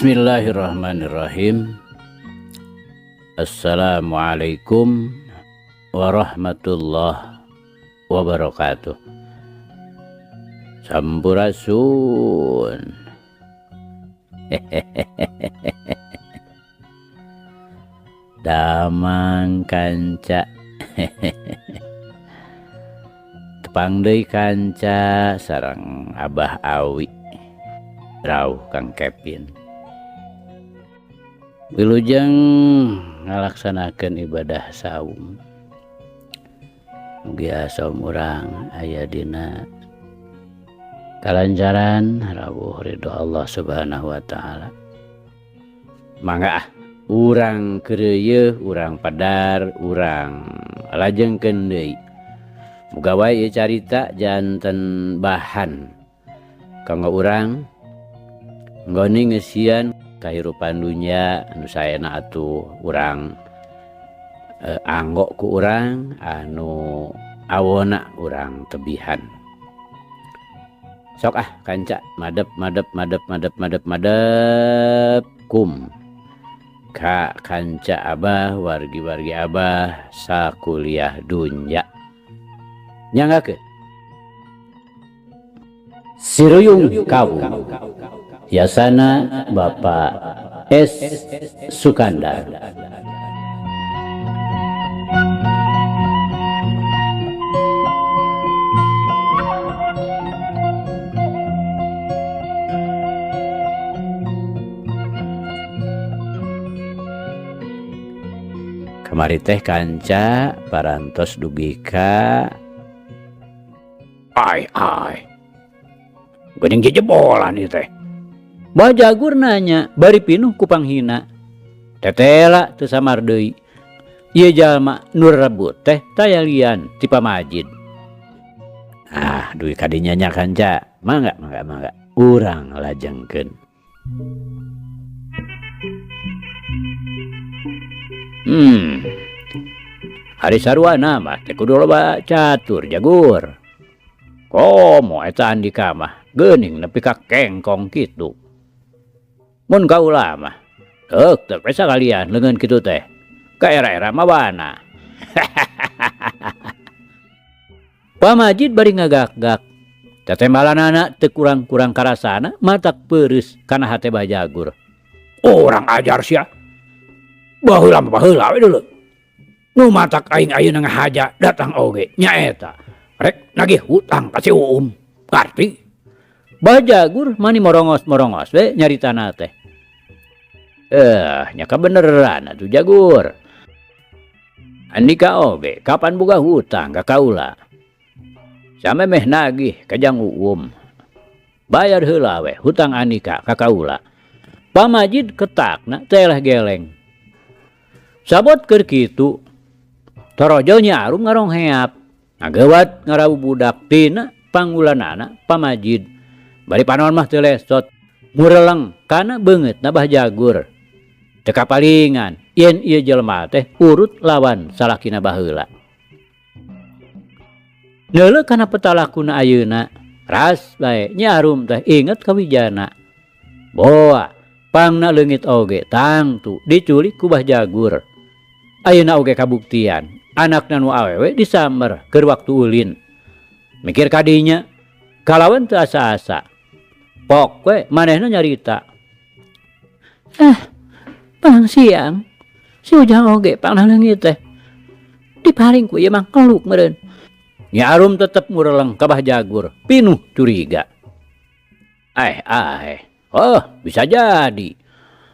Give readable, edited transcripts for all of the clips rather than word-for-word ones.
Bismillahirrahmanirrahim. Assalamualaikum warahmatullahi wabarakatuh. Sampurasun. Damang kanca. Tepang deui kanca sareng Abah Awi. Rauh Kang Kevin. Wilujeng ngalaksanakeun ibadah saum. Mugia saum urang aya dina kalancaran rawuh ridho Allah Subhanahu wa taala. Mangga ah urang keureuyeung, urang padar, urang lajengkeun deui. Muga wae ieu carita janten bahan kanggo urang nggoni ngeusian kahirupan dunya anu saena atuh urang anggo ku urang anu awona urang tebihan. Sok ah kanca madep madep madep madep madep madep kum ka kanca abah wargi-wargi abah sakuliah dunya. Nyanggakeun Siruyung Kawung Yasana Bapak S. Sukandar. Kamari teh kanca parantos dugi ka ai ai geuning jejebolan ieu teh. Bajagur nanya bari pinuh ku panghina. Tetela teu samar deui. Ieu jalma nu rebut teh taya lian ti pamajid. Ah, dugi ka dinya nya kanca. Mangga mangga mangga urang lajengkeun. Hari sarwana mah teh kudu loba catur jagur. Komo eta Andika mah geuning nepi ka kengkong kitu. Mun kaula mah heuk teu we sakalian leungeun kitu teh. Ka era-era mah wana. Pamajid bari ngagak-gak. Tetembalanana teu kurang-kurang karasana matak peureus kana hate Bajagur. Urang ajar sia. Baheula mah baheula we deuleu. Nu matak aing ayeuna ngahaja datang oge nyaeta. Rek nagih hutang ka si Uum. Ngarti? Bajagur mani morongos-morongos we nyaritana teh. Nya kabeneran atuh Jagur. Andika oge kapan boga hutang ka kaula. Samemeh nagih ka Jang Uum. Bayar heula we hutang Andika ka kaula. Pamajid ketakna telah geleng. Sabot keur kitu. Torojol Nyi Arum ngarongheap. Ngageuwat ngarawu budak tina pangulanana pamajid. Bari panon mah teu lesot. Mureleng kana beungeutna Bah Jagur. Teu kapalingan yen ieu jelema teh urut lawan salakina baheula. Neuleuh kana petalakuna ayeuna, ras bae Nyi Arum teh inget ka Wijana. Boa, pangna leungit oge tangtu diculik ku Bah Jagur. Ayeuna oge kabuktian, anakna nu awewe disamber keur waktu ulin. Mikir kadinya, kalawan teu asa-asa. Pok we manehna nyarita. Pang siang, si Ujang oge pangna leungit teh. Diparing ku ieu mah keluk meureun. Nyi Arum tetep ngureleng ka Bah Jagur, pinuh curiga. Oh, bisa jadi.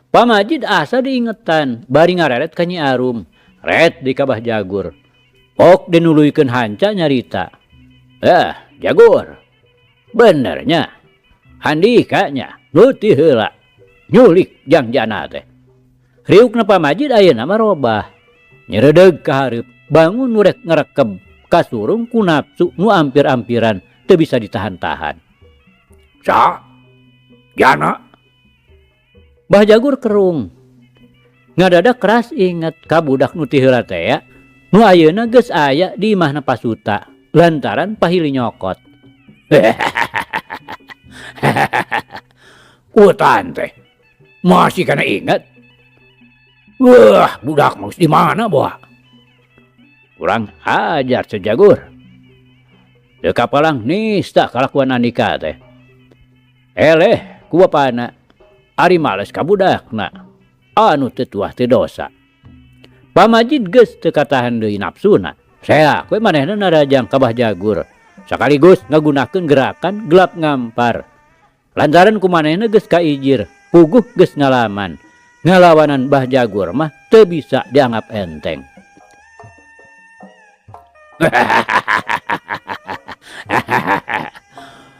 Pamajid asa diingetan, bari ngareret ka Nyi Arum, ret di ka Bah Jagur. Pok dinuluykeun hanca nyarita. Jagur. Benernya. Handika nya, nu ti heula. Nyulik jang jana teh. Riukna pamajid ayeuna mah robah. Nyeredeug ka hareup, bangun nu rek ngarekeb kasurung ku nafsu nu ampir-ampiran teu bisa ditahan-tahan. Sa? Jana? Bah Jagur kerung. Ngadadak keras inget ka budak nu ti heula teh ya, nu ayeuna geus aya di imahna pasuta lantaran pahili nyokot. Utan teh. Masih kana inget? Wah, budak mah geus di mana boa? Kurang ajar sejagur. Teu kapalang nista kalakuan andika teh. Eleh ku bapana ari males ka budakna anu teu tuah teu dosa. Pamajid geus teu katahan deui nafsuna. Seak we manehna narajang ka Bah Jagur sakaligus ngagunakeun gerakan gelap ngampar. Lantaran ku manehna geus kaijir, puguh geus ngalaman. Ngalawanan Bah Jagur mah teu bisa dianggap enteng.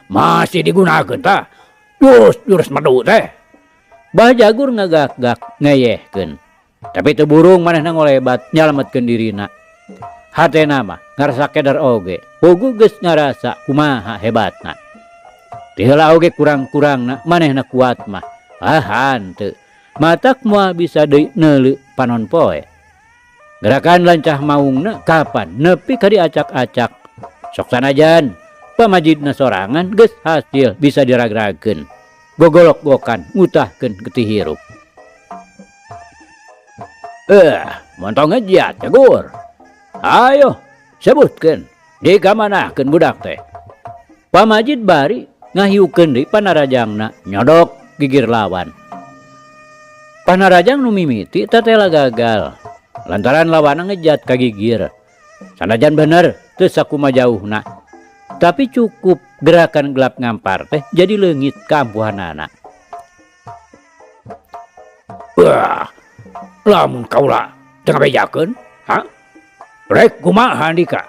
Masih digunakeun tah jurus-jurus madu teh. Bah Jagur ngagak-gak ngeyehkeun. Tapi teu burung manehna ngolebat nyalametkeun dirina. Hatena mah ngarasa keder oge, puguh geus ngarasa kumaha hebatna. Ti heula oge kurang-kurangna manehna kuat mah. Ah hanteu. Matak moal bisa deui neuleu panon poe. Gerakan lancah maungna kapan nepi ka diacak-acak. Sok sanajan pamajidna sorangan geus hasil bisa diragrageun. Gogolok-gokan ngutahkeun getih hirup. Montong ngejat jagur. Ayo sebutkeun dikamanakeun budak teh. Pamajid bari ngahiukeun deui panarajangna nyodok gigir lawan. Panarajang nu mimiti tetela gagal. Lantaran lawana ngejat ka gigir. Sanajan bener teu sakuma jauhna. Tapi cukup gerakan gelap ngampar teh jadi leungit kaampuhanana. Wah, lamun kaula teu ngabejakeun, ha? Rek kumaha andika?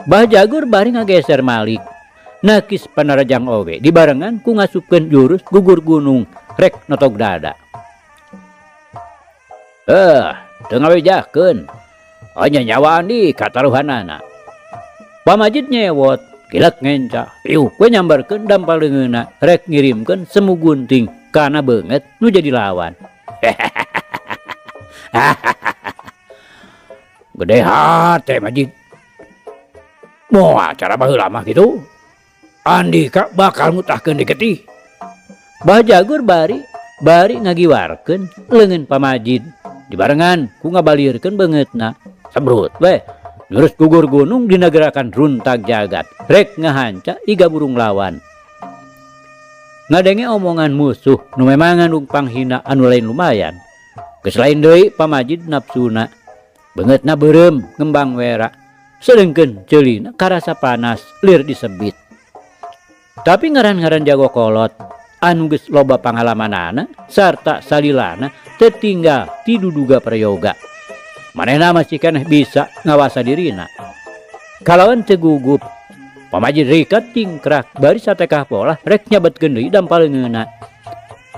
Bah Jagur bari ngageser malik. Nakis panarajang oge dibarengan ku ngasupkeun jurus gugur gunung rek notog dada. Teu ngabejakeun. Hanya nyawa andika taruhanana. Pamajid nyewot, gilek ngenca, iuh we nyambarkeun dampal leungeunna rek ngirimkeun semu gunting kana beungeut nu jadi lawan. Gede hate Majid. Moal cara baheula mah kitu. Andika bakal mutahkeun di getih. Bah Jagur bari ngagiwarkeun leungeun Pamajid. Dibarengan ku ngabalirkeun beungeutna. Sebrut we. Jurus gugur gunung dina gerakan runtag jagat. Rek ngahanca iga burung lawan. Ngadenge omongan musuh nu memang ngandung panghina anu lain lumayan. Geus lain deui Pamajid nafsuna. Beungeutna beureum ngembang wera. Sedengkeun ceulina karasa panas lir disebit. Tapi ngaran-ngaran jago kolot anu geus loba pangalamanana sarta salilana tertinggal ti duduga prayoga. Manehna masih keneh bisa ngawasa dirina. Kalawan teu gugup, Pamajid rikat tingkrak bari satekah polah rek nyabetkeun deui dampal leungeunna.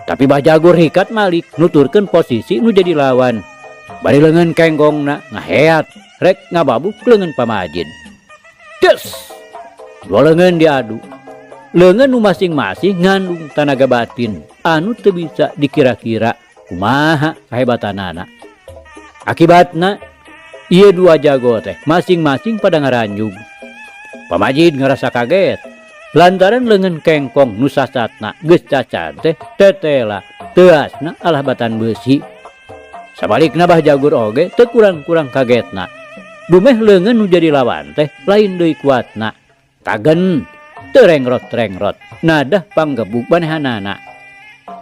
Tapi Bah Jagur rikat malik nuturkeun posisi nu jadi lawan. Bari leungeun kengkongna ngaheat rek ngababuk leungeun Pamajid. Des! Dua leungeun diadu. Leungeun nu masing-masing ngandung tanaga batin anu teu bisa dikira-kira kumaha kahebatanana. Akibatna ieu dua jago teh masing-masing pada ngaranjug. Pamajid ngarasa kaget lantaran leungeun kengkong nu sasatna geus cacat teh tetela teuasna alah batan beusi. Sabalikna Bah Jagur oge teu kurang-kurang kagetna. Dumeh leungeun nu jadi lawan teh lain deui kuatna. Tagen teu rengrot-rengrot nadah panggebug manehanana.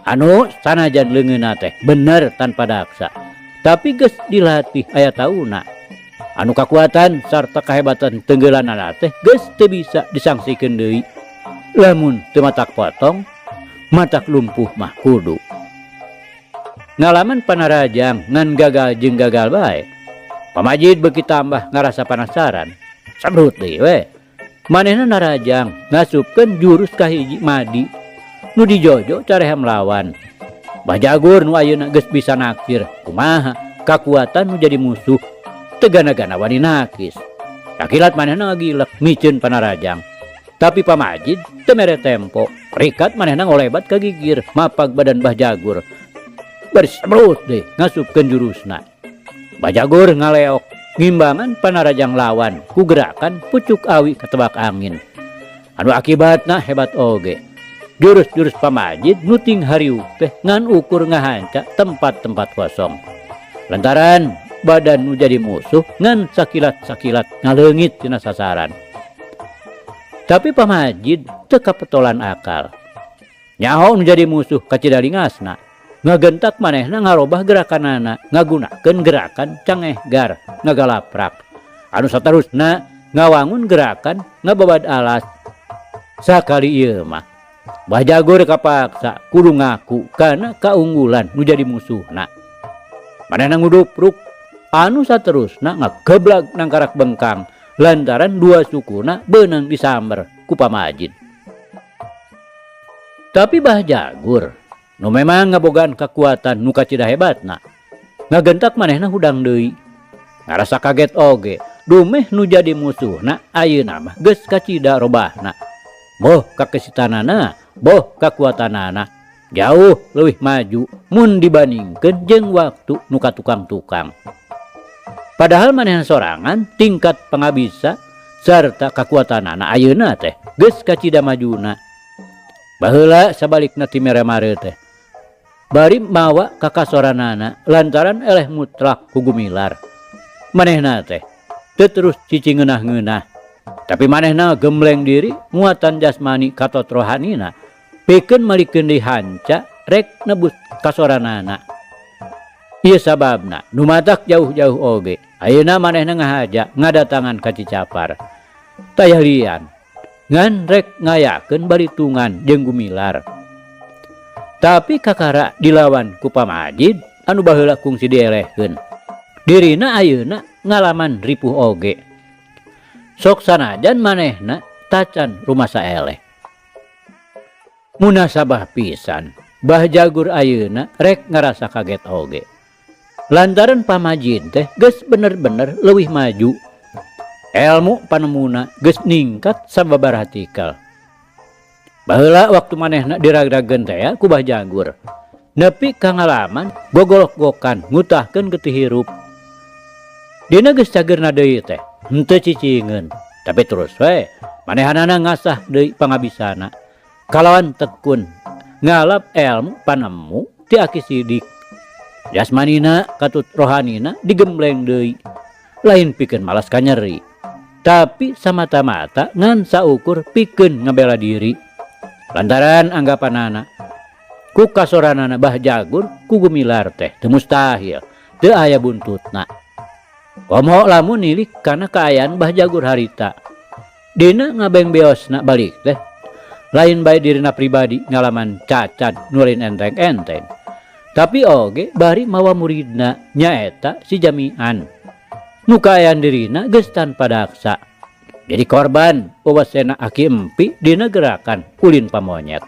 Anu sanajan leungeunna teh bener tanpa daksa. Tapi geus dilatih aya tauna. Anu kakuatan sarta kahebatan tenggelanana teh geus teu bisa disangsikeun deui. Lamun teu matak potong, matak lumpuh mah kudu. Ngalaman panarajang ngan gagal jeung gagal bae. Pamajid beuki tambah ngarasa panasaran. Sabrut deui we. Manehna narajang ngasupkeun jurus kahiji madi nu dijojo carehem lawan. Bah Jagur nu ayeuna geus bisa naksir kumaha kakuatan nu jadi musuh tegana-gana wani nakis. Sakilat manehna ngagilek miceun panarajang. Tapi Pamajid teu mere tempo. Rikat manehna ngolebat ka gigir mapag badan Bah Jagur. Bersebrut deh ngasupkeun jurusna. Bah Jagur ngaleok ngimbangan panarajang lawan ku gerakan pucuk awi katebak angin. Anu akibatna hebat oge. Jurus-jurus Pamajid nu ting hariuk teh ngan ukur ngahanca tempat-tempat kosong. Lantaran badan nu jadi musuh ngan sakilat-sakilat ngaleungit tina sasaran. Tapi Pamajid teu kapetolan akal. Nyaho nu jadi musuh kacida lingasna. Ngagentak manehna ngarobah gerakanana, ngagunakeun gerakan cangehgar, ngagalaprak. Anu satarusna ngawangun gerakan ngababad alas. Sakali ieu mah Bah Jagur kapaksa kudu ngaku kana kaunggulan nu jadi musuhna. Manehna ngudupruk anu saterusna ngageblag nangkarak bengkang lantaran dua sukuna beunang disamber ku Pamajid. Tapi Bah Jagur nu memang ngabogaan kakuatan nu kacida hebatna. Ngagentak manehna hudang deui. Ngarasa kaget oge, dumeh nu jadi musuhna ayeuna mah geus kacida robahna. Boh kakesitanana, boh kakuatanana jauh leuwih maju mun dibandingkeun jeung waktu nu ka tukang-tukang. Padahal manehna sorangan tingkat pangabisa sarta kakuatanana ayeuna teh geus kacida majuna. Baheula sabalikna ti mere-mare teh. Bari mawa kakasoranana lantaran eleh mutlak ku Gumilar. Manehna teh teu terus cicingeunah-ngeunah. Tapi manehna gembleng diri muatan jasmani katot rohanina pikeun malikeun deui hanca rek nebus kasoranana. Ieu sababna nu matak jauh-jauh oge ayeuna manehna ngahaja ngadatangan ka Cicapar. Taya lian ngan rek ngayakeun balitungan jeung Gumilar. Tapi kakara dilawan ku Pamajid anu baheula kungsi dielehkeun. Dirina ayeuna ngalaman ripuh oge. Sok sanajan manehna tacan rumasa eleh. Munasabah pisan, Bah Jagur ayeuna rek ngarasa kaget oge. Lantaran Pamajid teh geus bener-bener leuwih maju. Elmu panemuna geus ningkat sababaraha tikel. Baheula waktu manehna diragrageun teh ku Bah Jagur. Nepi ka ngalaman gogolok-gokan ngutahkeun getih hirup. Dina geus cageurna deui teh henteu cicingeun, tapi terus we manehanana ngasah deui pangabisana. Kalawan tekun ngalap elmu panemu ti Aki Sidik. Jasmanina katut rohanina digembleng deui. Lain pikeun malas kanyeri, tapi samata-mata ngan saukur pikeun ngabela diri. Lantaran anggapanana ku kasoranana Bah Jagur ku Gumilar teh teu mustahil, teu aya buntutna. Komo lamun nilik kana kaayaan Bah Jagur harita. Dina ngabengbeosna balik teh lain bae dirina pribadi ngalaman cacad nu lain enteng-enteng. Tapi oge bari mawa muridna nyaeta si Jamian. Nu kaayaan dirina geus tanpa daksa. Jadi korban wawasena Aki Empi dina gerakan ulin pamonyet.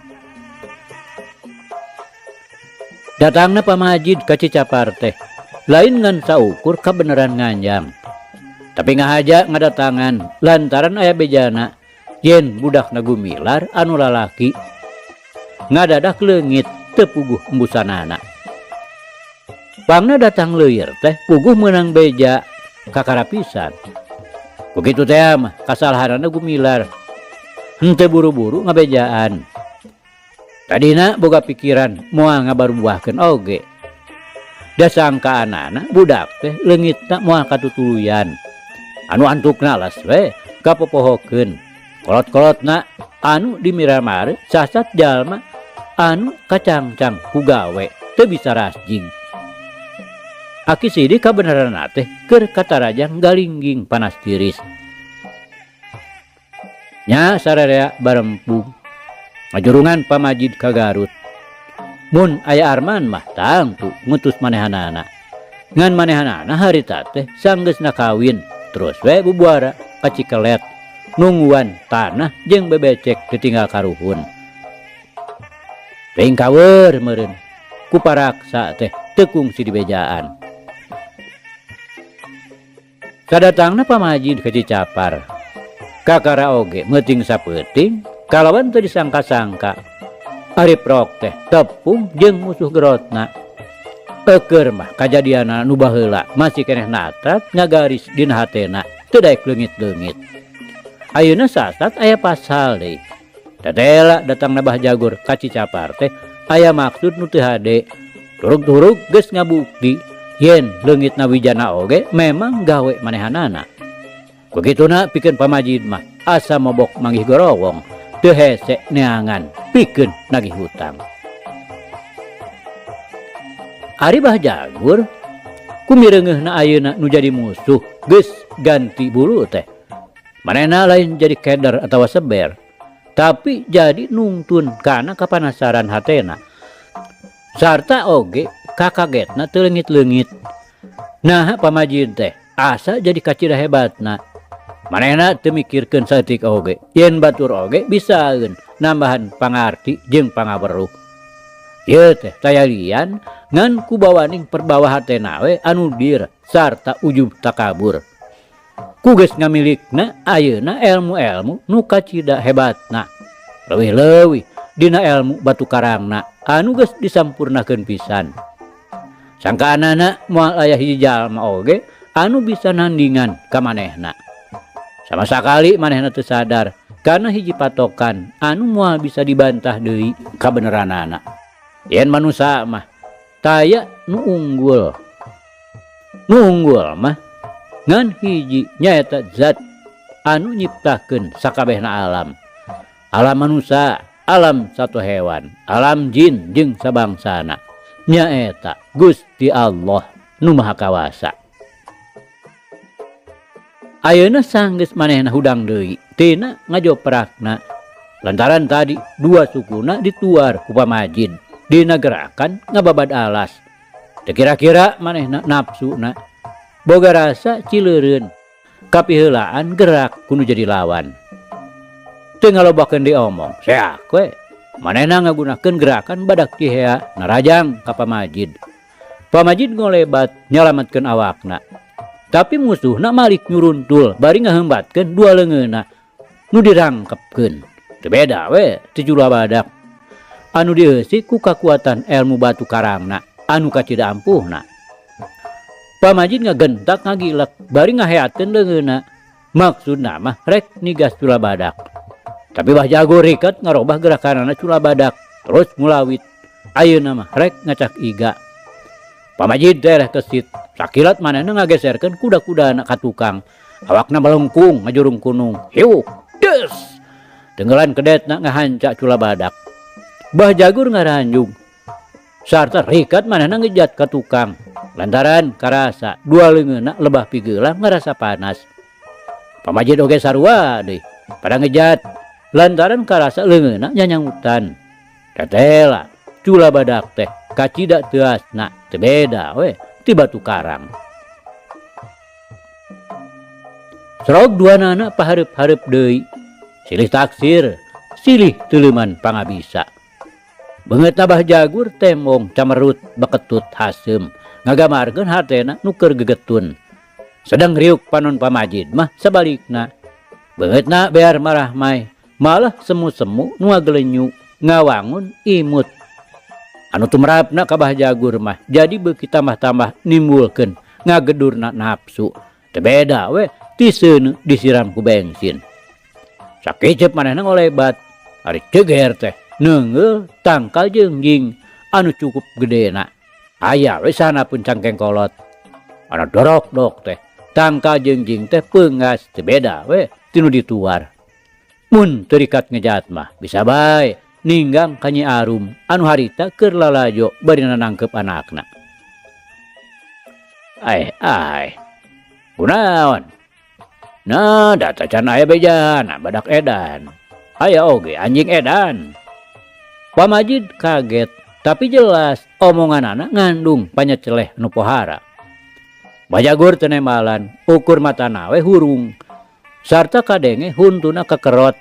Datangna Pamajid ka Cicapar teh lain ngan saukur kabeneran nganjang. Tapi ngahaja ngadatangan lantaran aya bejana yen budakna Gumilar anu lalaki ngadadak leungit teu puguh embusanana. Pangna datang leuir teh puguh meunang beja kakara pisan. Begitu teh mah kasalahanana Gumilar. Henteu buru-buru ngabejaan. Tadina boga pikiran moal ngabarubuahkeun oge. Da sangkaanana budak teh leungitna moal katutuluyan. Anu antukna las we kapopohokeun. Kolot-kolotna anu di Miramare sasat jalma anu kacangcang ku gawe teu bisa rasjing. Aki Sidik kabeneranna teh keur katarajang galingging panas tiris. Nya sararea barempung ngajurungan Pamajid ka Garut. Mun aya Arman mah tangtu ngutus manehanana. Ngan manehanana harita teh sanggeusna kawin terus we bubuara ka Cikelet nungguan tanah jeung bebecek ditinggal karuhun. Teuing kawer meureun ku paraksa teh teu kungsi dibejaan. Sadatangna Pamajid ka Cicapar. Kakara oge meuting sapeuting kalawan teu disangka-sangka. Ari Prok teh tepung jeung musuh gerotna. Eukeur mah kajadianna nu baheula masih keneh natrat ngagaris dina hatena teu daek leungit-leungit. Ayeuna sasat aya pasal deui. Tetela datangna Bah Jagur ka Cicapar teh aya maksud nu teu hade. Turug-turug geus ngabukti yen leungitna wijana oge memang gawe manehanana. Kukituna pikeun pamajid mah asa mobok manggih gorowong teu hese neangan pikeun nagih hutang. Ari Bah Jagur kumireungeuhna ayeuna nu jadi musuh geus ganti bulu teh. Manehna lain jadi keder atawa seber, tapi jadi nungtun kana kapanasaran hatena. Sarta oge kakagetna teu leungit-leungit. Naha pamajid teh asa jadi kacida hebatna. Manehna teu mikirkeun saeutik oge yen batur oge bisaeun nambahan pangarti jeung pangaweruh. Ieu teh taya lian ngan kubawaning perbawa hatena we anu dir sarta ujub takabur. Ku geus ngamilikna ayeuna elmu-elmu nu kacida hebatna. Leuwih-leuwih dina elmu batu karangna anu geus disampurnakeun pisan. Sangkaanana moal aya hiji jalma oge anu bisa nandingan ka manehna. Sama sakali manehna teu sadar kana hiji patokan anu moal bisa dibantah deui kabeneranana. Yen manusa mah taya nu unggul. Nu unggul mah ngan hiji nyaeta zat anu nyiptakeun sakabehna alam. Alam manusa, alam satwa hewan, alam jin jeung sabangsana. Nyaeta Gusti Allah nu Maha Kawasa. Ayeuna sanggeus manehna hudang deui tina ngajoprakna lantaran tadi dua sukuna dituar ku pamajid dina gerakan ngababad alas. Teu kira-kira manehna nafsuna boga rasa cileureun kapiheulaan gerak ku nu jadi lawan. Teu ngalobakeun diomong, seak we. Manehna ngagunakeun gerakan badak cihea narajang ka pamajid. Pamajid ngolebat nyalametkeun awakna. Tapi musuhna malik nyuruntul bari ngaheumbatkeun dua leungeunna nu dirangkepkeun. Teu beda we ti jula badak anu dieusi ku kakuatan elmu batu karangna anu kacida ampuhna. Pamajid ngagentak ngagilek bari ngaheatkeun leungeunna. Maksudna mah rek nigas cula badak. Tapi Bah Jago riket ngarobah gerakanana cula badak terus ngulawit. Ayeuna mah rek ngacak iga. Pamajid tereh kesit. Sakilat manehna ngageserkeun kuda-kudana ka tukang. Awakna melengkung ngajurung kunung. Hiuk, des. Tenggelan kedetna ngahanca cula badak. Bah Jagur ngaranjung. Sarta rikat manehna ngejat ka tukang. Lantaran karasa dua leungeunna lebah pigeula ngarasa panas. Pamajid oge sarua deui pada ngejat lantaran karasa leungeunna nyanyangutan. Tetela cula badak teh kacida teuasna teu beda we ti batu karang. Serog duanana pahareup-hareup deui. Silih taksir, silih teuleman pangabisa. Beungeutna Bah Jagur tembong camerut beketut haseum ngagamarkeun hatena nu keur gegetun. Sedang riuk panon pamajid mah sabalikna. Beungeutna bear marah mai, malah semu-semu nu ngagelenyu ngawangun imut. Anu tumrapna ka Bah Jagur mah jadi beuki tambah-tambah nimbulkeun ngagedurna nafsu. Teu beda we ti seuneu disiram ku bensin. Sakiceup manehna ngolebat, ari ceger teh neungeul tangkal jengjing anu cukup gedena. Aya we sana pun cangkeng kolot. Anu dorok-dok teh tangkal jengjing teh peungas teu beda we ti nu dituar. Mun teu rikat ngejat mah bisa bae ninggang ka Nyi Arum anu harita keur lalajo bari nanangkeup anakna. Aeh aeh. Kunaon? Nah, data can aya bejana badak edan. Aya oge anjing edan. Pamajid kaget, tapi jelas omonganana ngandung panyeceleh nu pohara. Bajagur teu nembalan, ukur matana we hurung. Sarta kadenge huntuna kekerot.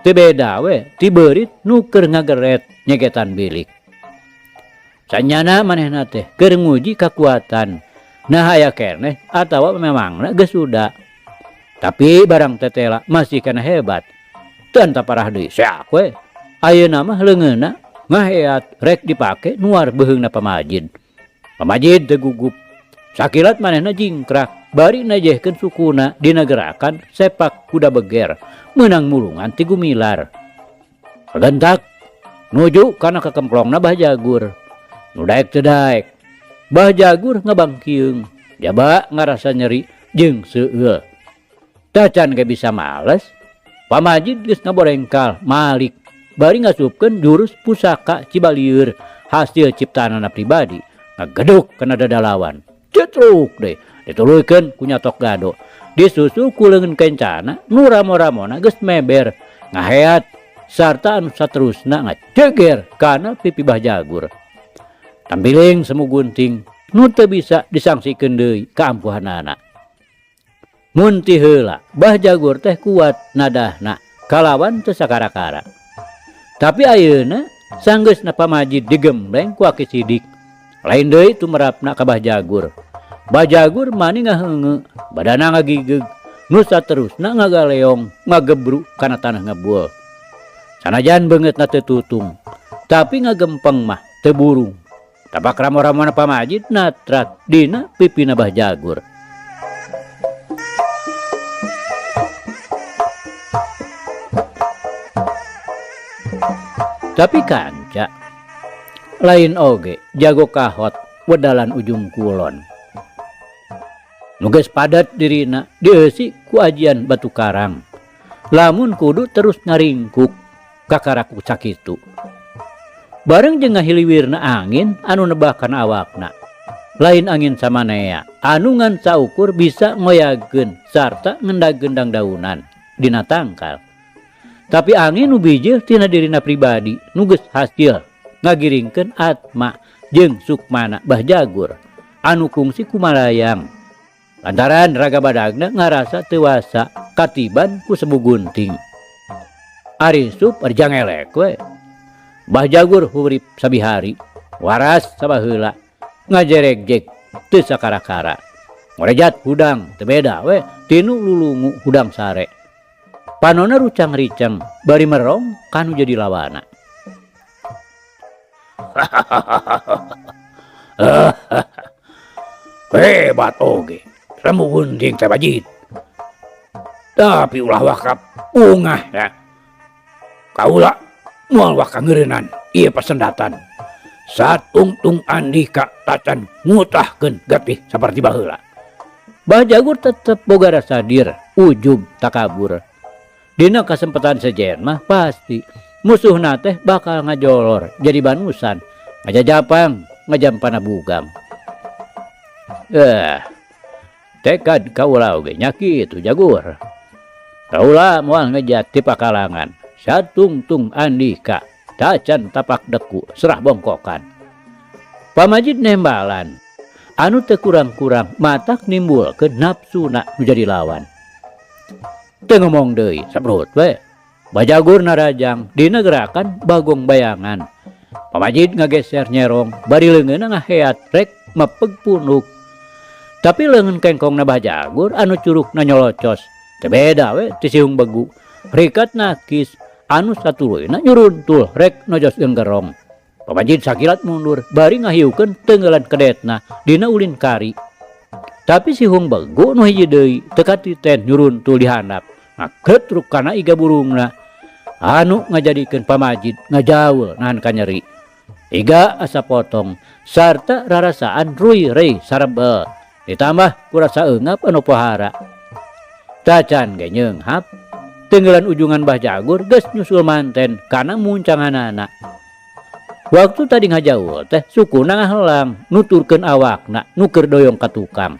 Teu beda we ti beurit nu keur ngageret nyegetan bilik. Sanyana manehna teh keur nguji kakuatan. Nah aya keneh atawa memangna geus suda. Tapi barang tetela masih kena hebat. Teu parah deui seak we. Ayeuna mah leungeunna ngaheat rek dipake nuar beuheungna pamajid. Pamajid teu gugup. Sakilat manehna jingkrak bari najehkeun sukuna dina gerakan sepak kuda beger meunang mulungan ti gumilar. Kagentak nuju kana kakemplongna Bah Jagur. Nu daek teu daek. Bah Jagur ngabangkieung, jaba ngarasa nyeri jeung seueul. Tacan ge bisa males, Pamajid geus ngaborengkal malik bari ngasupkeun jurus pusaka Cibalieur hasil ciptaanana pribadi ngageduk kana dada lawan. Cetruk deui dituluykeun ku nyatok gado. Disusul ku leungeun kencana nu ramo-ramona geus meber ngaheat sarta anu saterusna ngaceger kana pipi Bah Jagur. Tampiling semu gunting nu teu bisa disangsikeun deui kaampuhanana. Mun ti heula Bah Jagur teh kuat nadahna kalawan teu sakara-kara. Tapi ayeuna sanggeusna Pamajid digembleng ku Aki Sidik. Lain deui tumerapna ka Bah Jagur. Bah Jagur mani ngaheungeu, badana ngagigeug, nu saterusna ngagaleong, ngagebru kana tanah ngebul. Sanajan beungeutna teu tutung, tapi ngagempeng mah teu burung. Tapak ramo-ramona Pamajid natrat dina pipina Bah Jagur. Tapi kanca lain oge jago kahot wedalan ujung kulon. Nu geus padat dirina dieusi ku ajian batu karang. Lamun kudu terus ngaringkuk kakaraku sakitu. Bareng jeung ngahiliwirna angin anu nebah kana awakna. Lain angin samanea anu ngan saukur bisa ngoyagkeun sarta ngendag-gendang daunan dina tangkal. Tapi angin nu bijil tina dirina pribadi nu geus hasil ngagiringkeun atma jeung sukmana Bah Jagur anu kungsi kumalayang. Lantaran raga badagna ngarasa teu wasa katiban ku sebu gunting. Ari sup ari jangelek we. Bah Jagur hurip sabihari, waras sabaheula, ngajeregjeg teu sakara-kara. Ngorejat hudang teu beda we tinu lulungu hudang sare. Panona rucang-riceng bari merong kanu jadi lawana. Hebat oge, semu gunting teh Majid. Tapi ulah wakap ungah ya. Kaula moal waka ngeureunnan ieu pasendatan. Satungtung andika tacan ngutahkeun getih saperti baheula. Bah Jagur tetep boga rasa dir, ujub takabur. Dina kasempatan sejen mah pasti musuhna teh bakal ngajolor jadi banusan, ngajajapang, ngajampana bugang. Tekad kaula oge nya kitu Jagur. Kaula moal ngejat ti pakalangan. Satungtung andika tacan tapak deku serah bongkokan. Pamajid nembalan anu teu kurang-kurang matak nimbulkeun nafsuna nu jadi lawan. Teu ngomong deui sabrut we. Bajagur narajang dina gerakan bagong bayangan. Pamajid ngageser nyerong bari leungeunna ngaheat rek mepeg punuk. Tapi leungeun kengkongna Bah Jagur anu curugna nyolocos. Teu beda we ti sihung begu. Rikat nakis anu satuluyna nyuruntul rek nojos genggerong. Pamajid sakilat mundur bari ngahiukeun teunggelan kedetna dina ulin kari. Tapi sihung begu nu hiji deui teu katiten nyuruntul di handap. Ngagetruk kana iga burungna anu ngajadikeun Pamajid ngajaul nahan kanyeri. Iga asa potong sarta rarasaan ruy-reuy sarebel ditambah ku rasa eungap anu pohara. Tacan ge nyeunghap tenggelan ujungan Bah Jagur geus nyusul manten kana muncanganana. Waktu tadi ngajaul teh sukuna ngahelang nuturkeun awakna nu keur doyong ka tukang.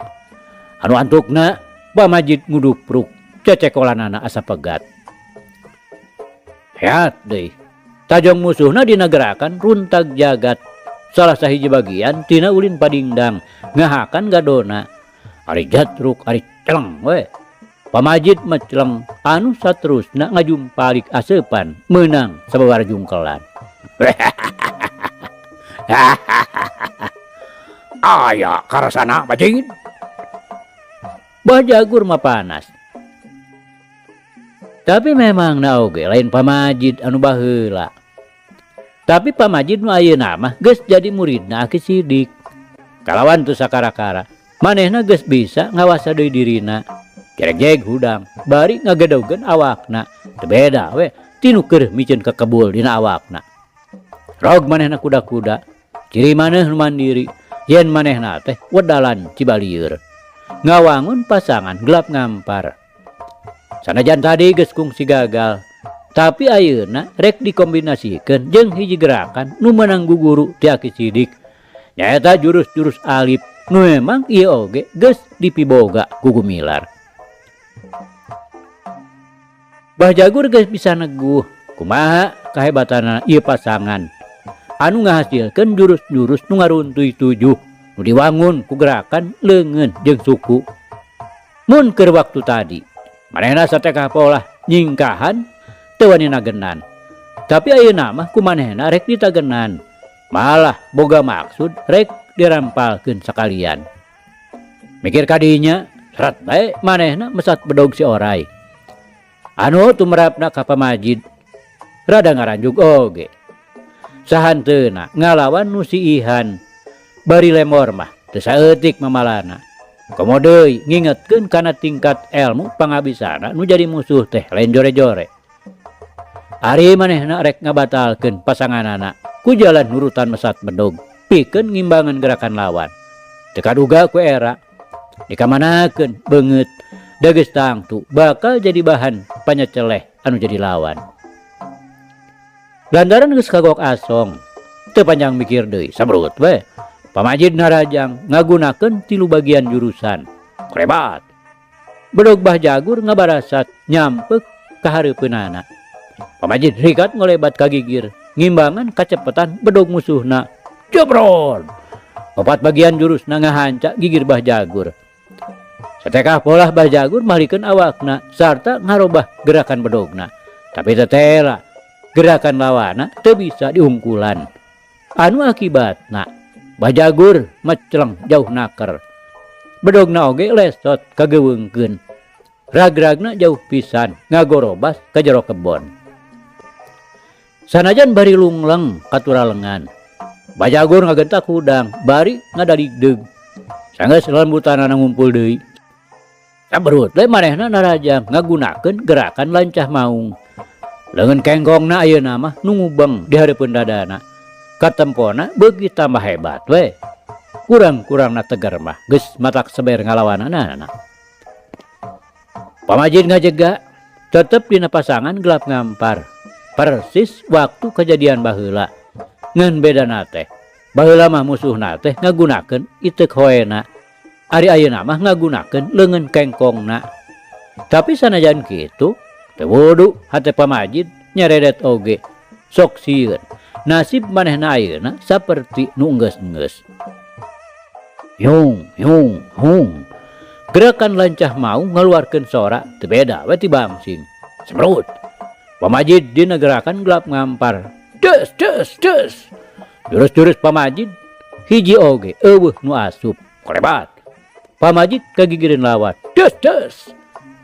Anu antukna Pamajid ngudupruk cecekolanana asa pegat. Heat deui. Tajong musuhna dina gerakan runtag jagat. Salah sahiji bagian tina ulin padingdang ngahakan gadona. Ari jatruk ari celeng we. Pamajid meceleng anu saterusna ngajumpalik aseupan meunang sababaraha jungkelan. Aya karasana Majid. Bah Jagur mah panas. Tapi memang na oge lain Pamajid anu baheula. Tapi Pamajid nu ayeuna mah geus jadi muridna Aki Sidik. Kalawan teu sakara-kara, manehna geus bisa ngawasa deui dirina. Jeregjeg hudang, bari ngagedogeun awakna. Teu beda we ti nu keur miceun kakebul dina awakna. Rog manehna kuda-kuda, ciri maneh nu mandiri, yen manehna teh wedalan Cibalieur. Ngawangun pasangan gelap ngampar. Sanajan tadi geus kungsi gagal, tapi ayeuna rek dikombinasikeun jeung hiji gerakan nu meunang guguru ti Aki Sidik. Nyaeta jurus-jurus alip nu memang ieu oge geus dipiboga ku Gumilar. Bah Jagur geus bisa neguh kumaha kahebatanana ieu pasangan anu ngahasilkeun jurus-jurus nu ngaruntuy tujuh nu diwangun ku gerakan leungeun jeung suku. Mun keur waktu tadi manehna satekah polah nyingkahan teu wani nagenan. Tapi ayeuna mah ku manehna rek ditagenan. Malah boga maksud rek dirampalkeun sakalian. Mikir kadinya seret bae manehna mesat bedog si orai. Anu tumerapna ka Pamajid rada ngaranjug oge. Sahanteuna ngalawan nu si Ihan bari lemor mah teu saeutik mamalana. Komo deui ngingetkeun kana tingkat elmu pangabisana nu jadi musuh teh lain jore-jore. Ari manehna rek ngabatalkeun pasanganana ku jalan nurutan mesat bedog pikeun ngimbangan gerakan lawan. Teu kaduga ku era dikamanakeun beungeut dageus tangtu bakal jadi bahan panyeceleh anu jadi lawan. Lantaran geus kagok asong, teu panjang mikir deui, samrut we. Pamajid narajang ngagunakeun 3 bagian jurusan. Krebat. Bedog Bah Jagur ngabarasat nyampek ka hareupeunana. Pamajid rikat ngolebat ka gigir, ngimbangan kacepetan bedog musuhna. Jebrol. 4 bagian jurusna ngahanca gigir Bah Jagur. Satekah polah Bah Jagur malikeun awakna sarta ngarobah gerakan bedogna. Tapi tetela gerakan lawana teu bisa diungkulan. Anu akibatna Bah Jagur meceleng jauh naker. Bedogna oge lesot kageuweungkeun. Ragragna jauh pisan ngagorobas ka jero kebon. Sanajan bari lungleng katuralengan. Bah Jagur ngagentak hudang bari ngadaligdeug. Sanggeus lembutanana ngumpul deui. Saberut we manehna narajang ngagunakeun gerakan lancah maung. Leungeun kengkongna ayeuna mah nu ngubeng di hareupeun dadana. Katempona beuki tambah hebat we. Kurang-kurangna tegar mah geus matak seber ngalawanana. Pamajid ngajega tetep dina pasangan gelap ngampar. Persis waktu kejadian baheula. Ngan bedana teh baheula mah musuhna teh ngagunakeun iteuk hoena. Ari ayeuna mah ngagunakeun leungeun kengkongna. Tapi sanajan kitu teu wudu hate Pamajid nyaredet oge. Sok sieun nasib manehna ayeuna saperti nu enggeus-enggeus. Yung yung hung. Gerakan lancah mau ngaluarkeun sora teu beda we ti bangsing. Semrut. Pamajid dina gerakan gelap ngampar. Des des des. Jurus-jurus Pamajid hiji oge eueuh nu asup. Korebat. Pamajid kagigireun lawan. Des des.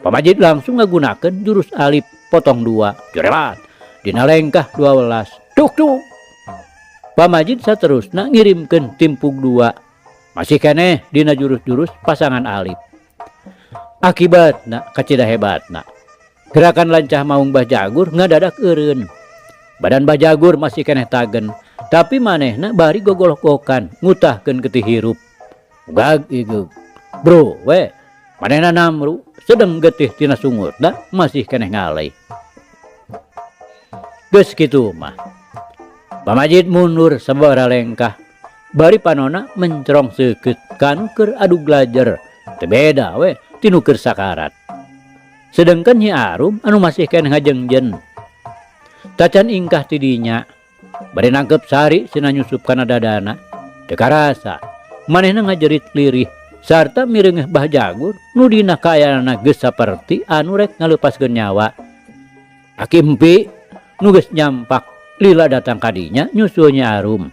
Pamajid langsung ngagunakeun jurus alip potong 2. Jorebat. Dina lengkah 12. Duk duk. Pamajid saterusna ngirimkeun timpug 2. Masih keneh dina jurus-jurus pasangan alip. Akibatna kacida hebatna. Gerakan lancah maung Bah Jagur ngadadak eureun. Badan Bah Jagur masih keneh tagen, tapi manehna bari gogolok-gokan ngutahkeun getih hirup. Gag igeg. Bro we, manehna namru sedeng getih tina sungutna masih keneh ngalai. Geus kitu mah. Pamajid mundur sabaraha lengkah. Bari panona mencerong seukeut kanu keur adu glajer. Teu beda we tinu keur sakarat. Sedengkeun Nyi Arum anu masih keneh ngajengjen. Tacan ingkah ti dinya. Bari nangkep sari sina nyusup kana dadana. Teu karasa manehna ngajerit lirih sarta mireungeuh Bah Jagur nu dina kaayaanana geus saperti anu rek ngaleupaskeun nyawa. Aki Empi nu geus nyampak lila datang ka dinya nyusul Nyi Arum.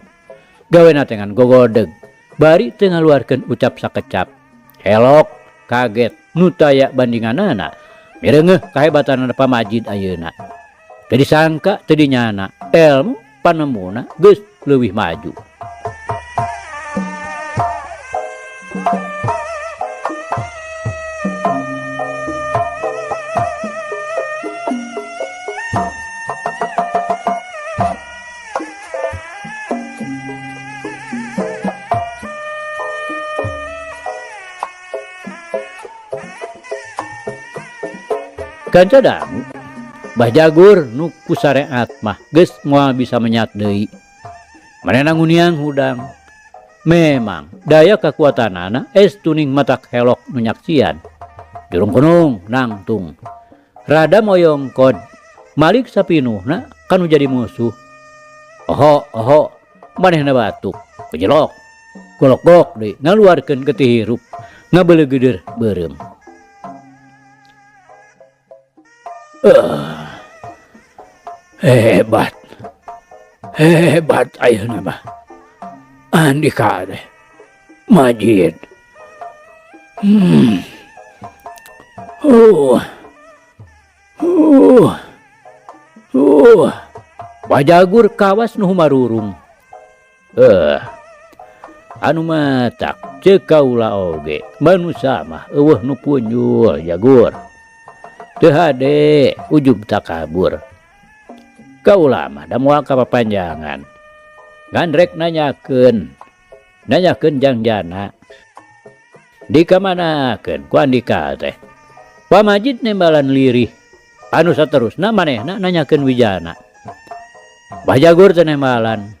Gawena teh ngan gogodeg bari teu ngaluarkeun ucap sakecap. Helok kaget nu taya bandinganana mireungeuh kahebatanana Pamajid ayeuna. Teu disangka teu dinyana elmu panemuna geus leuwih maju. Kanca dangu, Bah Jagur nu ku sareat mah geus moal bisa menyat deui. Manehna nguniang hudang. Memang daya kakuatanana estuning matak helok nu nyaksian. Jurung kunung nangtung. Rada moyongkod malik sapinuhna kanu jadi musuh. Oho oho manehna batuk kejelok golok-golok deui ngaluarkeun getih hirup ngabeuleugeudeur beureum. Hebat. Hebat ayeuna mah. Andika teh Majid. Bajagur kawas nu humarurung. Anu matak ceuk kaula oge manusa mah eueuh nu punjul jagur. Teu hade ujub takabur. Kaula mah da moal kapapanjangan. Ngan rek nanyakeun. Nanyakeun jangjana. Dikamanakeun ku Andika teh. Pamajid nembalan lirih. Anu saterusna manehna nanyakeun wijana. Bajagur teh nembalan.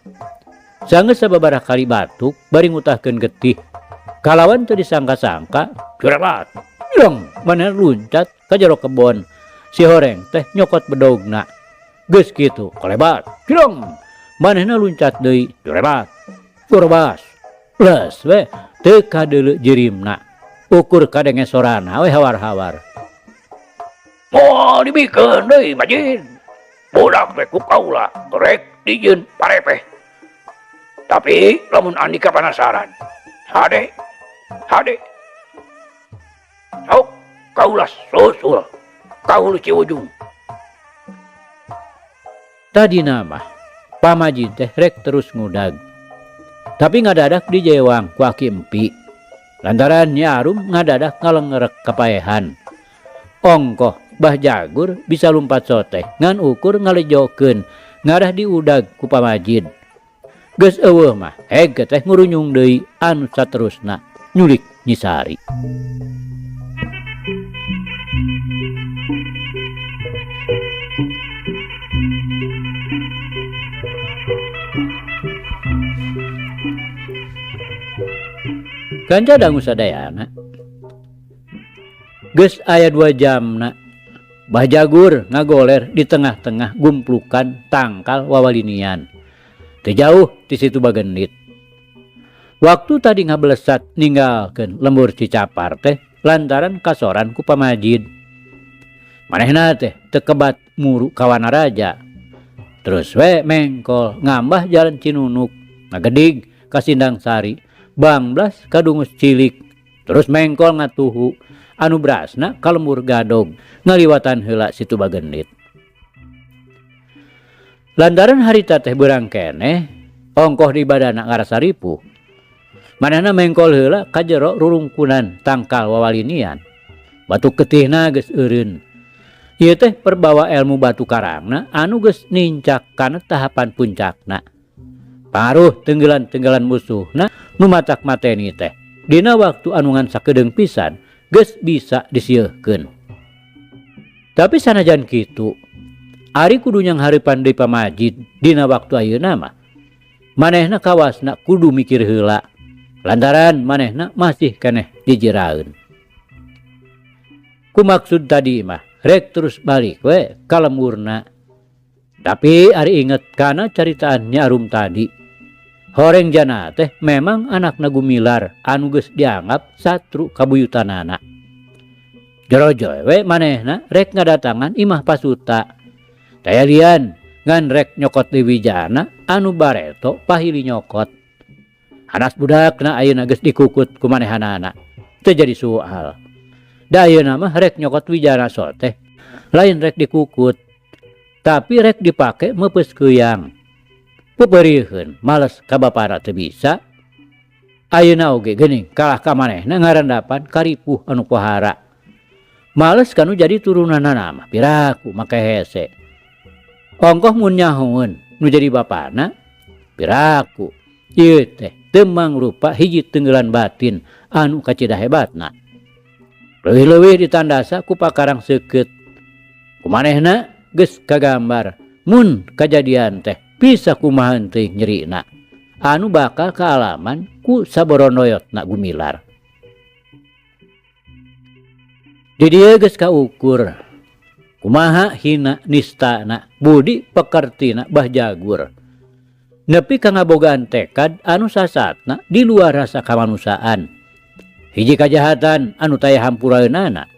Sanggeus sababaraha kali batuk bari ngutahkeun getih. Kalawan teu disangka-sangka, curebat. Jreng, manehna luncat ka jero kebon. Si horeng teh nyokot bedogna. Geus kitu, kolebat. Jreng, manehna luncat deui, curebat. Gorbas. Les we teu kadeuleu jirimna. Ukur kadenge sorana we hawar-hawar. Moal dibikeun deui Majid. Budak teh ku kaula rek dijieun parepeh. Tapi lamun Andika panasaran, hade, hade. Sok kaula susul ka hulu Ciujung. Tadina mah Pamajid teh rek terus ngudag. Tapi ngadadak dijewang ku Aki Empi. Lantaran Nyi Arum ngadadak ngalengerek kapaehan. Ongkoh Bah Jagur bisa lumpat soteh ngan ukur ngalejokeun ngarah diudag ku Pamajid. Geus eueuh mah heg teh ngurunyung deui anu saterusna nyulik Nyi Sari. Kanca dangu sadayana. Geus aya 2 jamna Bah Jagur ngagoler di tengah-tengah gumplukan tangkal wawalinian. Teu jauh ti situ bagendit. Waktu tadi ngabelesat ninggalkeun lembur Cicapar teh lantaran kasoran ku Pamajid. Manehna teh teu kebat muru ka Wanaraja. Terus we mengkol ngambah jalan Cinunuk, ngagedig ka Sindang Sari, bangblas ka Dungus Cilik, terus mengkol ngatuhu anu berasna ka lembur Gadog ngaliwatan heula situ bagendit. Lantaran harita teh beurang keneh, ongkoh di badana ngarasa ripuh. Manehna mengkol heula ka jero rurungkunan tangkal wawalinian. Batu ketihna geus eureun. Ieu teh perbawa ilmu batu karangna anu geus nincak kana tahapan puncakna. Pangaruh tenggelan-tenggelan musuhna nu matak mateni teh. Dina waktu anu ngan sakedeung pisan geus bisa disieukkeun. Tapi sanajan kitu, ari kudu nyanghareupan deui Pamajid dina waktu ayeuna mah. Manehna kawasna kudu mikir heula lantaran manehna masih keneh dijiraeun. Ku maksud tadi mah rek terus balik we ka lemburna. Tapi ari inget kana caritaan Nyi Arum tadi. Horeng jana teh memang anakna Gumilar anu geus dianggap satru kabuyutanana. Jorojoy we manehna rek ngadatangan imah pasuta. Daya lian ngan rek nyokot deui wijana anu bareto pahili nyokot. Hanas budakna ayeuna geus dikukut ku manehanana. Teu jadi soal. Da ayeuna mah rek nyokot wijana soteh lain rek dikukut, tapi rek dipake meupeus keuyang. Peupeurieun males ka bapana teu bisa. Ayeuna oge geuning kalah ka manehna ngarandapan karipuh anu pohara. Males kanu jadi turunanana mah piraku make hese. Ongkoh mun nyahoeun nu jadi bapana piraku. Ieu teh teu mangrupa hiji tenggelan batin anu kacida hebatna. Leuwih-leuwih ditandasa ku pakarang seukeut. Ku manehna geus kagambar mun kajadian teh bisa kumaha teuing nyerina anu bakal kaalaman ku saboronoyotna gumilar. Di dieu geus kaukur kumaha hina nistana budi pekertina Bah Jagur. Nepi ka ngabogaan tekad anu sasatna di luar rasa kamanusiaan. Hiji kajahatan anu taya hampuraeunana.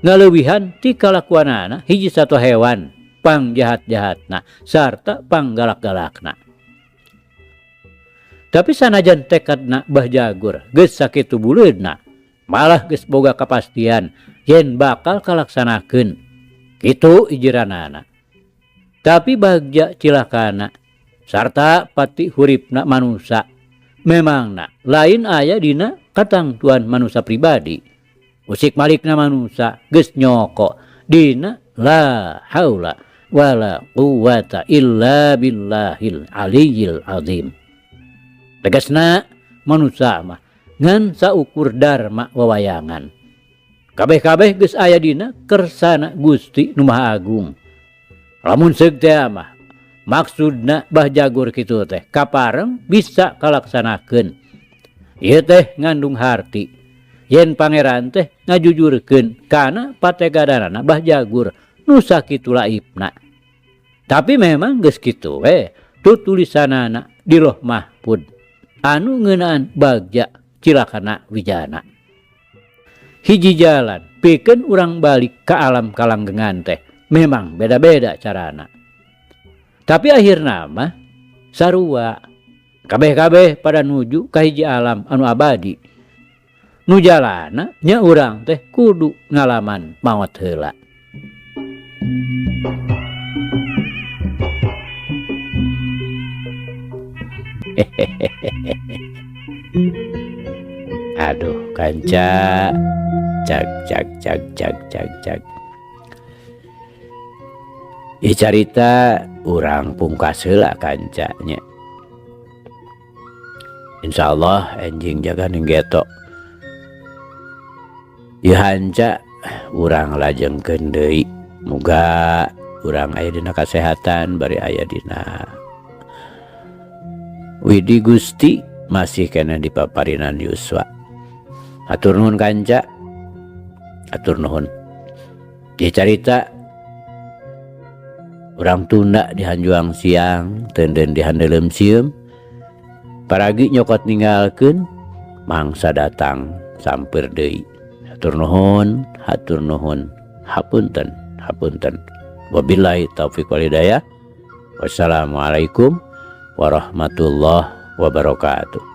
Ngaleuwihan ti kalakuanana hiji satwa hewan pangjahat-jahatna sarta panggalak-galakna. Tapi sanajan tekadna Bah Jagur geus sakitu buleudna, malah geus boga kapastian yen bakal kalaksanakeun. Kitu ijiranana. Tapi bagja cilakana sarta pati huripna manusa memangna lain aya dina katangtuan manusa pribadi. Usik malikna manusa geus nyoko dina la haula wala quwata illa billahil aliyil azim. Tegasna manusa mah ngan saukur dharma wawayangan. Kabeh-kabeh geus aya dina kersana Gusti Nu Maha Agung. Lamun seug teh mah maksudna Bah Jagur kitu teh kapareng bisa kalaksanakeun. Ieu teh ngandung harti. Yen pangeran teh ngajujurkeun kana pategadanana Bah Jagur nu sakitu laibna. Tapi memang geus kitu we tutulisanana di Loh Mahfud anu ngeunaan bagja cilakana wijana. Hiji jalan pikeun urang balik ka alam kalanggengan teh memang beda-beda carana. Tapi akhirna mah sarua kabeh-kabeh pada nuju ka hiji alam anu abadi. Nu jalana nya urang teh kudu ngalaman maot heula. Aduh kanca, cag cag cag cag cag cag. Ieu carita urang pungkas heula kancanya. Insyaallah enjing jaga ning getok. Ieu hanca urang lajengkeun deui. Muga urang aya dina kasehatan bari aya dina Widi Gusti masih kena di paparinan Yuswa. Hatur nuhun kanca. Hatur nuhun. Ieu carita urang tunda di hanjuang siang, teunden di handeuleum sieum. Paragi nyokot ninggalkeun, mangsa datang sampeur deui. Hatur nuhun, hatur nuhun, hapunten, hapunten. Wabillahi taufiq wal hidayah. Wassalamualaikum warahmatullahi wabarakatuh.